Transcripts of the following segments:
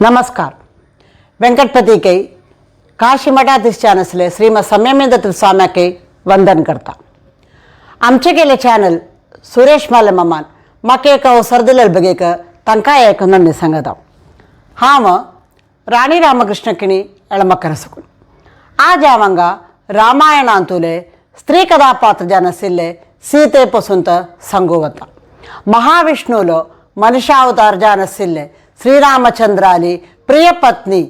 नमस्कार. वेंकटपती काशी मठाधीश आसले श्रीमद संयमेंद्र स्वाम्याके वंदन करता. आमचे गेले चॅनल सुरेश मालेमामान म्हाका एक अवसर दिलेल बगेक तांकां एक नंदी सांगत. हांव राणी रामकृष्ण किणी एळमकरसकून आज हांव हांगा रामायणांतुले स्त्री कथापात्र जावन आशिल्ले सीते पसून सांगू वता. महाविष्णूलो मनुष्यावतार जावन आशिल्ले श्रीरामचंद्राली प्रिय पत्नी,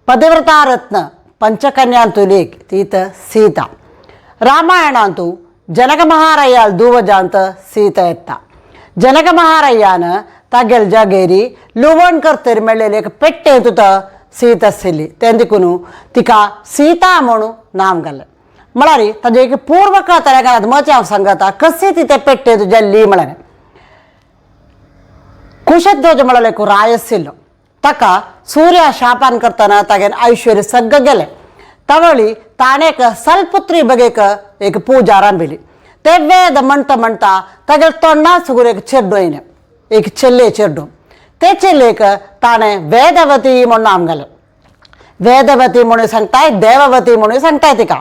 पतिव्रतारत्न पंचकन्यांतुली एक तीत सीता. रामायणांतु जनक महारायाल दुवजांत सीता येता. जनक महारायान तागेल जागेरी लुवण करतरी मेळ्ळेली एक पेट्टे तुता सीता आशिल्ली. तें देखून तिका सीता म्हणून नाम घालें. म्हळ्यार ताजे एक पूर्व कथा मजा हांव सांगता कशी ती ते पेट्टे जाल्ली. म्हळ्यार कुशध्वज म्हळ्यार एक राय आशिल्लो. ताका सूर्य शापान करतना तागेन ऐश्वर्य सगळें गेलें. तवळी ताणें एक सलपुत्री बगेक एक पूजा आरंभिली. ते वेद म्हणटा म्हणटा तागेले तोंडा सुगूर एक चेड्डो येयलें, एक चेल्ले चेड्डो. ते चेल्लेक ताणें वेदवती म्हणून नाम घालें. वेदवती म्हणून सांगताय, देववती म्हणून सांगताय तिका.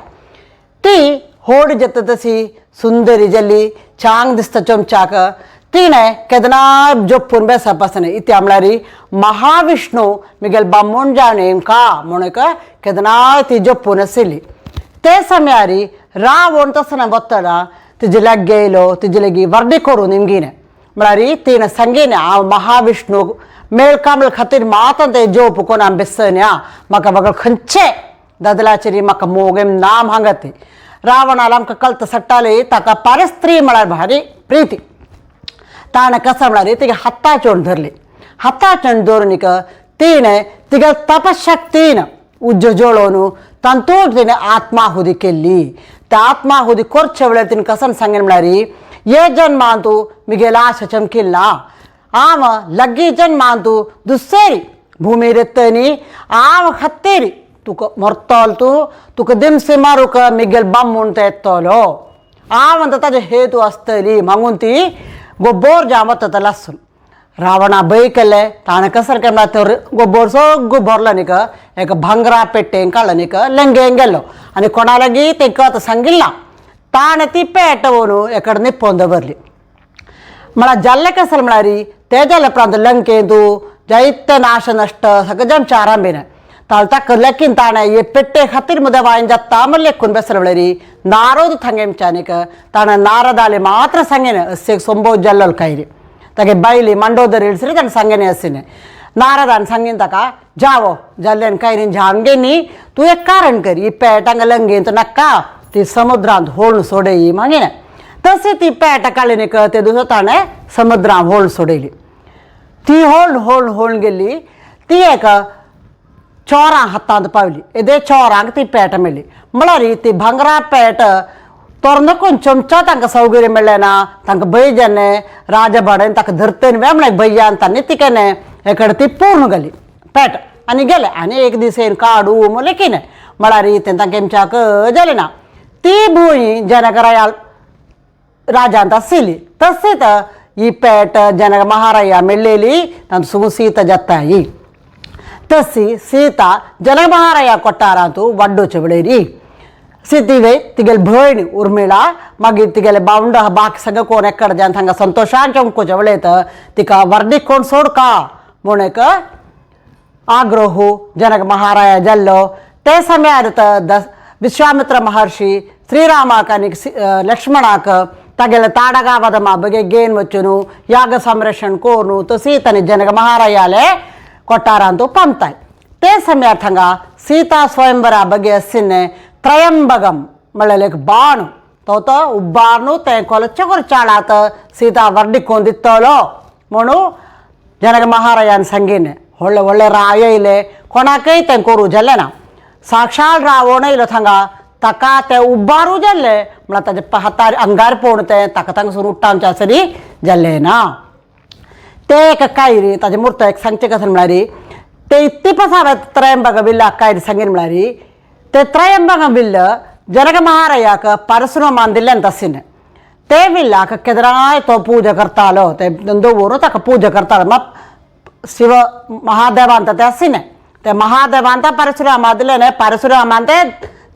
ती होड जाता तशी सुंदरी जाली, चांग दिसता चमच्याक. तिणें केदना जोपून बेसप आसना. इत्या म्हळ्यार महाविष्णू मिगेल बामूण जावन हेमका म्हणून केदनाय ती जोपून आशिल्ली. ते समयारी रावण तसना वतना तिजे लागीं येयलो. तिजे लागीं वर्दी करून निमगिने. म्हळ्यार तिणें सांगिने, हांव महाविष्णू मेळकामळ खातीर मात ते जोप कोण हांव बेसन्या, म्हाका बगर खंयचे ददलाचेर म्हाका मोग नाम हांगती. रावणाला आमकां कळत सट्टाले, ताका परस्त्री म्हळ्यार भारी प्रिती. ताणें कसं म्हळ्यार तिगे हाताचोण धरली. हाताचोण धरून तिणें तिगे तपशक्तीन उज्जो जळोवन तांतूत तिणें आत्माहुदी केल्ली. त्या आत्माहुदी करचे वेळार तिणें कसं सांगेन म्हळ्यार, हे जन्मांतू मिगेला आशा चमकिल्ला, हांव लग्गी जन्मांतू दुसरी भूमीर येतनी, हांव खातीर तुका मरतलो तूं, तुका दिमसे मारूक मिगेल बामूण ते येतलो, हांव म्हणटा ताजे हेतू आसतली मागून ती गोबोर जाम वता लासून. रावणा भंय केले. ताणें कसर केला तर गोबोर सगळो भरलो न्ही एका भांगरा पेट्टेन काडलो न्ही लेंगेन गेलो आनी कोणा लागीं तेंका आतां सांगिल्ला. ताणें ती पेट व्हरून एकडे निपोवन दवरली. म्हळ्यार जाल्लें कसलें म्हळ्यार ते जाले उपरांत लंकेंतू जायते नाश नश्ट सगळें जमचें आरंभीन ताल ताका लेखीन ताणें हे पेट्टे खातीर मुद्दे वायन जाता म्हण लेखून बेसले. म्हळ्यार नारद थंगेमच्यानीक ताणें नारदाले मात्र सांगेन अशें संभव जाल्लो कायरी तागे बायली मंडोदरी इळसरी ताणें सांगेन असिने. नारदान सांगीन ताका, जावो जाल्ल्यान कायरीन झांगेनी तूं एक कारण कर, ही पेट हांगा लंगेन नाका, ती समुद्रांत होळून सोडयी मागीर. तशी ती पेट काडली न्ही ते दुसरो ताणें समुद्रांत होळून सोडयली. ती होळून होळून होळून गेली. ती एक चोरां हातांत पावली. येदे चोरांक ती पेट मेळ्ळी. म्हळ्यार ती भांगरा पेट तोरनकून चमचा तांकां सौगर्य मेळ्ळें ना. तांकां भंय जालें, राजा भाडेन ताका धरतनी वे म्हळ्यार भंयान तांणी तिकेने एकडे ती पूर्ण गेली पेट आनी गेले. आनी एक दीस येवन काडू म्हणलें कितें म्हळ्यार तें तांकां हेमच्याक जालें ना. ती भूंय जनकराया राजांत आशिल्ली. तशीच ही पेट जनक महाराया मेळ्ळेली. तांतूं सुगू सीता जाताyi. तशी सीता जनक महाराया कोट्टारांतू वड्डोचे वेळेरी सीतिवे तिगेले भयण उर्मिळा, मागीर तिगेले बावंड बाकी सगळे कोण एकडे जावन हांगा संतोशान चमकोचे वेळेत तिका वर्दीक कोण सोडका म्हूण एक आग्रह जनक महाराया जाल्लो. ते समयार विश्वामित्र महर्षी श्रीरामाक आनी लक्ष्मणाक तागेले ताडगावद बगे गेन वचून याग संरक्षण करून तशी ताणें जनक महारायाले कोटारांतू पंपताय. ते समयार थंगा सीता स्वयंवरा बगे आशिल्लें त्रयंबगम म्हळ्यार एक बाण तो तो उब्बारनु तें कोलचे चाळात सीता वर्डिकोन दितलो म्हणून जनक महारायान सांगीन. व्हडले व्हडले राय येयले, कोणाकय तें करूं जालें ना. साक्षात रावण येयलो थंगा, ताका तें उब्बारू जाल्लें. म्हळ्यार ताच्या हातार अंगार पळोवन तें ताका थांगसून उट्टावचें आसरी जालें ना. ते एक कायरी ताजे मूर्त एक सांगचें कशें म्हळ्यार ते इत्ती पसाव त्रयंबक बिल्ल कायरी सांगीन. म्हळ्यार ते त्रयंबक बिल्ल जनक महारायाक परशुरामान दिल्लें तसीन. ते बिल्लाक केदराय तो पूजा करतालो, ते दवरून ताका पूजा करतालो. मात शिव महादेवांत ते आसिने ते महादेवांत परशुरामा दिलेने परशुरामांते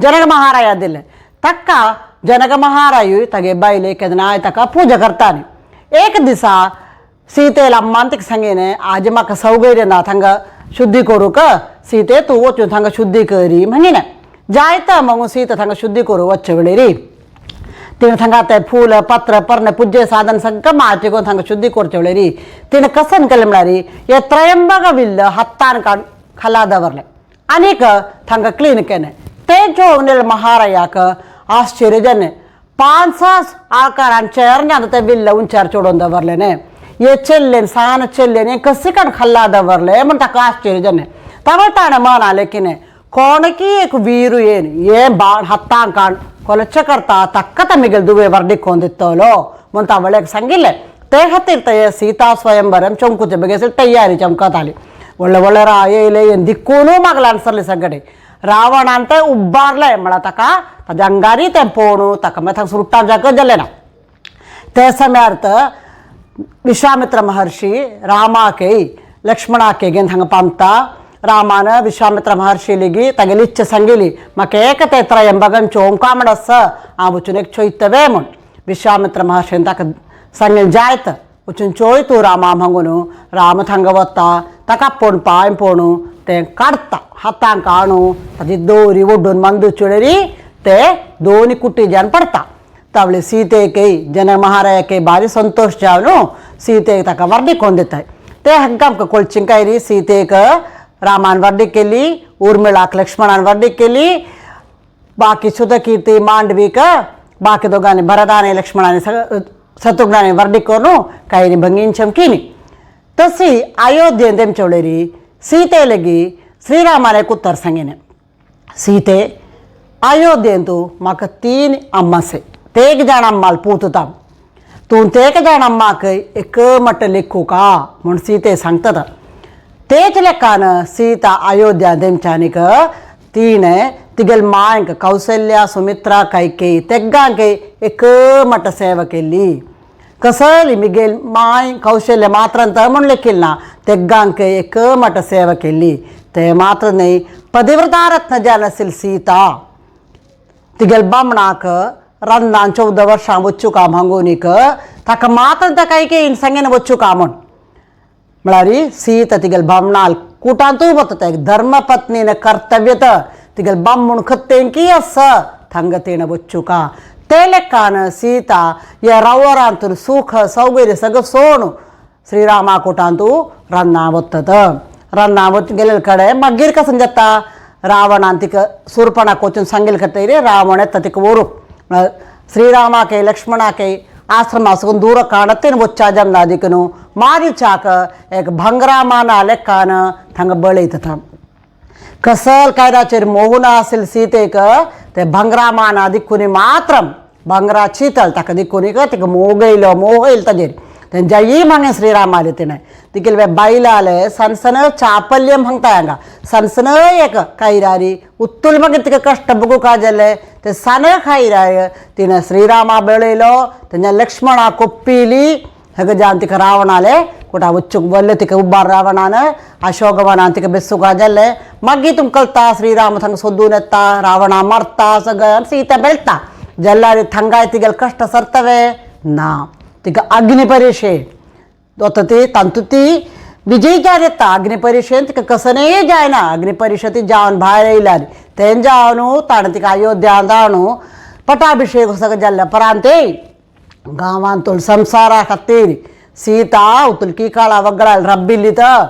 जनक महाराया दिले तक्का जनक महारायू तगे बायले केदनाय ताका पूजा करतानी. एक दिसा सीतेल अम्मान तिका सांगिने आज म्हाका सौगर्य ना थांगा शुद्धी करूंक सीते तूं वचून थांगा शुद्धी करी म्हणिने जायता मग सीता थांगा शुद्धी करूं वच्चे वेळेरी तिणें थांगा ते फूल पत्र पर्ण पूज्य साधन सगळं मार्चिकोन थांगा शुद्धी करचे वेळेरी तिणें कसन केलें म्हळ्यार हे त्रयंबक विल्ल हत्तान काड खाला दवरलें आनीक थांगा क्लीन केलें. तें चोवन महारायाक आश्चर्य जालें. 5 आकारान चेरण्यान ते विल्ल उंचार चडोवन दवरलें न्ही हे चेल्लेन सान चेल्लेन हें कशें काड खाला दवरलें म्हण ताका आश्चर्य जालें. तवळ ताणें म्हणालें कितें कोणकी एक वीरू येन हे बाण हत्तान काड ಕೊಲಚ್ಚ करता तक्क तमिगेल दुवे वर्डिकोन दित्तलो म्हण तवळेक सांगिल्लें. ते खातीर ते सीता स्वयंवरम चमकुचे बगेस तयारी चमकताली. व्हडले व्हडले राय येयले हें दिक्कूनू मागले आन्सरले सगळे रावणान ते उब्बारले म्हळ्यार ताका ताज्या अंगारी तें पोणू ताका मागीर थांग सुट्टा जागत जालें ना. ते समयार विश्वामित्र महर्षी रामाकय लक्ष्मणाकय घेवन हांगा पामता. रामान विश्वामित्र महर्षी लेगी तागेली इच्छा सांगिली म्हाका एक ते त्रयंबगन चोंका म्हण आसा हांव वचून एक चोयतवे म्हूण. विश्वामित्र महर्षीन ताका सांगलें जायत वचून चोय तूं रामा म्हणून. राम थांगा वता ताका आपोवन पांय पोणू तें काडटा हातान काणू ताजी दोरी ओड्डून मंदू चुळरी ते दोनी कुट्टीच्यान पडटा. तावळे सीतेकय जनक महारायाकय भारी संतोश जावन सीतेक ताका वर्डीकोन दिताय. ते हांकां आमकां कोळचिंकायरी सीतेक रामान वर्डी केली उर्मिळाक लक्ष्मणान वर्डी केली बाकी सुतकीर्ती मांडवीक बाकी दोगांनी भरताने लक्ष्मणाने शत्रुघ्नाने वर्डी करून कांय भंगीन चमकिनी. तशी अयोध्येन तेमचे वळेरी सीते लगी श्रीरामाने एक उत्तर सांगिने सीते अयोध्येंतु म्हाका 3 अम्मासे तेक जाण अम्माल पूतता तूं तेक जाण अम्माक एक मट्ट लेखूका म्हूण सीते सांगता. तेच लेखान सीता अयोध्या तेमच्यानीक तिणें तिगेल मांयक कौसल्या सुमित्रा कैकेयी तेग्गांक एक मट्ट सेवा केली. कसली मिगेल माय कौशल्य मात्र म्हूण लेखील ना तेग्गांक एक मट्ट सेवा केली. ते मात्र न्हय पतिव्रता रत्न जान सीता तिगेल बामणाक रंदान 14 वर्सां वच्चुका मागूनीक ताका मात्र कैकेयीन सांगेन वच्चुका म्हूण म्हळ्यार सीता तिगेल बामणाल कुटांतूय वता धर्मपत्नीन कर्तव्यत तिगेल बामूण खत्तेंकी आसा थांगा तिणें वच्चुका. ते लेखान सीता ह्या रवरांतून सुख सौगर्य सगळें सोण श्रीरामा कुटांतू रन्ना वतात. रन्ना वच गेलेले कडेन मागीर कसं जाता रावणान तिका सुरपणाक वचून सांगेल खातीर रावण येता तिका व्हरूंक श्रीरामाकय लक्ष्मणाकय आश्रमा साकून दूर काडतेन वच्चा जमना दिकून मारीचाक एक भंगरामाना लेखान थांगा बळयता. कसल कायराचेर मोहून आसेल सीतेक ते भंगरामाना दिक्कून मात्रम भंगरा चितल ताका दिक्कून तिका मोगयलो मोह येयलो ताजेर तेंच्याय मागे श्रीरामाले तिणें तिगेले बायलाले सनसन चापल्यम म्हणता हांगा सनसन एक कैरारी उत्तुल मागीर तिका कश्ट बगुका जाले ते सन खायराय तिणें श्रीरामा बेळयलो तेंच्या लक्ष्मणा कोप्पिली हेका जावन तिका रावणाले कुटा वच्चूक वल्ले तिका उब्बार रावणान अशोकवनान तिका बेस्सुका जाले. मागीर तुमकां कळटा श्रीराम थांगा सोदून येता रावणा मरता सगळें सीता बेळटा जल्लारी थंगाय तिगेले कश्ट सरतवे ना तिका अग्नी परीक्षे वता ती तांतू ती विजयी जावन येता. अग्नी परीक्षेन तिका कसनय जायना अग्नी परीक्षा ती जावन भायर येयल्यार तें जावन ताणें तिका अयोध्या जावन पटाभिषेक सगळें जाल्ल्या परांते गांवांतूल संसारा खातीर सीता उतुल काळा वगळाल रब्बिल्ली तर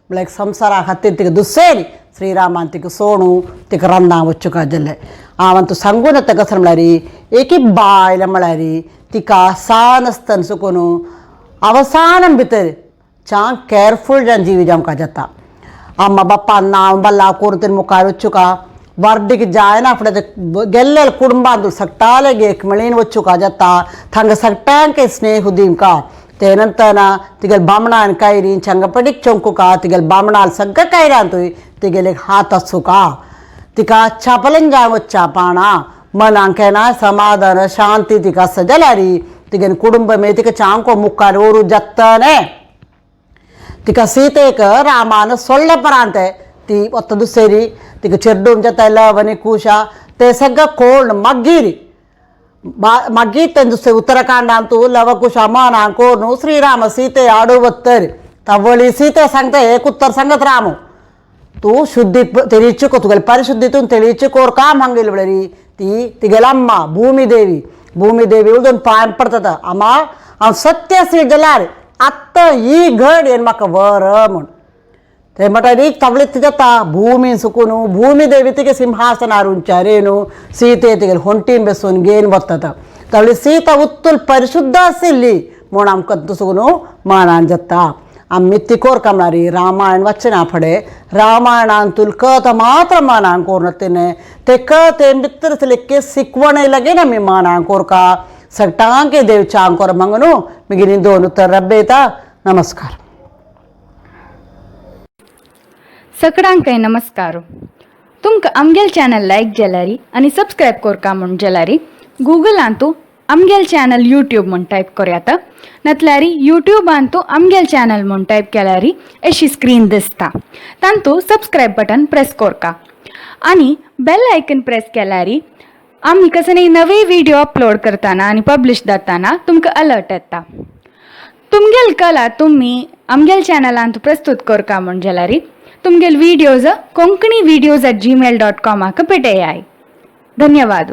म्हळ्यार संसारा खातीर तिका दुसरी श्रीरामान तिका सोणू तिका रन्ना वच्चुका जालें. हांवें तूं सांगून येता कसं म्हळ्यार एकी बायल म्हळ्यार तिका सान आसतना सुकून अवसानं भितर चांग केअरफूल जावन जीव जावंक जाता. अम्मा बाप्पा नांव बल्ला करून तेन मुखार वच्चुका वर्डीक जायना फुडें गेल्ले कुटुंबांत सगटाले एक मेळीन वच्चुका जाता. थांगा सगट्यांक स्नेह दिवका ते नंतर तिगेले बामणान कायरी चंगपडीक चोंकुका तिगेले बामणाल सगळें कायरांतूय तिगेले हात आसुका तिका छापलन जाय वच्चा पाणा मनाक केन्नाय समाधान शांती तिका आसा जाल्यार तिगेले कुटुंब मागीर तिका चांको मुखार व्हरूं जातलें. तिका सीतेक रामान सोडले परांते ती ಒತ್ತದು ಸೇರಿ तिका चेड्डूम जाता लव कुश ते सगळं कोण मागीर मागीर तेंचे उत्तराखंडांतू लवकुश अमान कोण श्रीराम सीते आडू वत्तरी तवळी सीते सांगता एक उत्तर सांगत रामू तू शुद्धी ತಿಳಿಚುಕೋ ತುಗಲ್ ಪರಿಶುದ್ಧಿತುನ್ ತಿಳಿಚುಕೋರ್ ಕಾಮ್ ಹಂಗಿಲ್ಲ ಬಿಡರಿ ती तिगेलम्मा भूमिदेवी भूमिदेवी उळदून पांय पडतात आमा हांव सत्य आसली जाल्यार आत्तां ही घड येन म्हाका वर म्हूण ते म्हणटा तवळे तिजता भूमी सुकून भूमिदेवी तिगे ಸಿಂಹಾಸನ ರುಂಚಾರೇನು ಸೀತೆ ತಿಗೆಲ್ ಹೊಂಟೀನ್ ಬೆಸೂನ್ ಗೇನ್ ಬರ್ತದ ತವಳಿ ಸೀತ ಉತ್ತುಲ್ ಪರಿಶುದ್ಧ ಸಿಲ್ಲಿ म्हूण आमकां सुकून मानान जाता. आमी तिकोर कमणारी रामायण वचना फडे रामायणांतूल कथ मात्र मानान कोरना तिने ते कथे भितर सिलेके शिकवण लगे ना मी मानान कोरका सगटांके देव चांकोर मंगनू मिगिनी दोन उत्तर रब्बेता. नमस्कार. सगळ्यांकय नमस्कार. तुमकां आमगेल चॅनल लायक जाल्यारी आनी सबस्क्रायब करका म्हूण जाल्यारी गुगलांतू आमगेल चॅनल यूट्यूब म्हूण टायप करयात, नातल्यारी यूट्यूबांतू आमगेल चॅनल म्हूण टायप केल्यारी अशी स्क्रीन दिसता, तांतू सबस्क्रायब बटन प्रेस करका आनी बेल आयकन प्रेस केल्यारी आमी कसले नवे व्हिडिओ अपलोड करतना आनी पब्लिश जाताना तुमकां अलर्ट येता. तुमगेल कला तुमी आमगेल चॅनलांत प्रस्तुत करका म्हूण जाल्यारी तुमगेल videos konkanivideos@gmail.com पेटयाय. धन्यवाद.